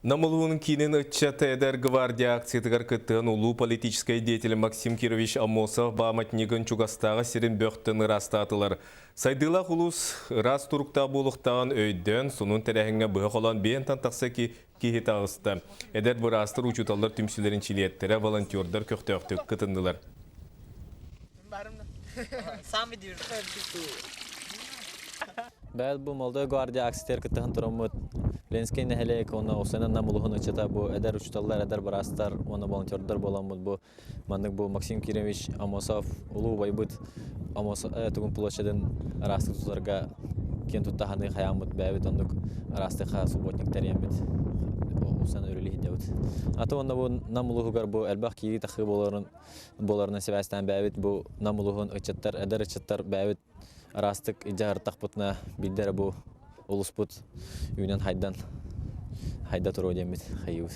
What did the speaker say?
Нам улуһун киинин ыччата Эдэр гвардия акциятыгар кыттыһан улуу политическай деятель Максим Кирович Аммосов пааматнигын чугастааҕы сирин бөхтөн ыраастаатылар. Сайдыылаах улуус ыраас туруктаах буолуохтааҕын өйдөөн, сонун тэрээһиҥҥэ быһа холоон биэнтэн тахса киһи таҕыста. Эдэр быраастар, учууталлар түмсүүлэрин чилиэттэрэ, волонтердар көхтөөхтүк кытыннылар. Бэл бу Молодой гвардия акциятыгар кыттыһан тураммыт Ленскэй нэһилиэк уонна Усанан Нам улууһун ыччата бу эдэр учууталлар, эдэр быраастар уонна волонтердар буоламмыт бу маннык бу Максим Кирович Аммосов улуу убайбыт Аммосов тугун площадын ыраастык тутарга киэн тутта ханыы хайааммыт бэйэбит оннук ыраастык субботник тэрийэммит усан өрүлүһүйдэбит. Аты уонна бу Нам улууһугар бу элбэх киирии-тахыы буоларын буоларынан сибээстээн бэйэбит бу Нам улууһун ыччаттар, эдэр ыччаттар бэйэбит араастык дьаһартахпытына биирдэ эрэ бу улуспут үүнэн хайдан хайда туруо диэммит хайыыбыт.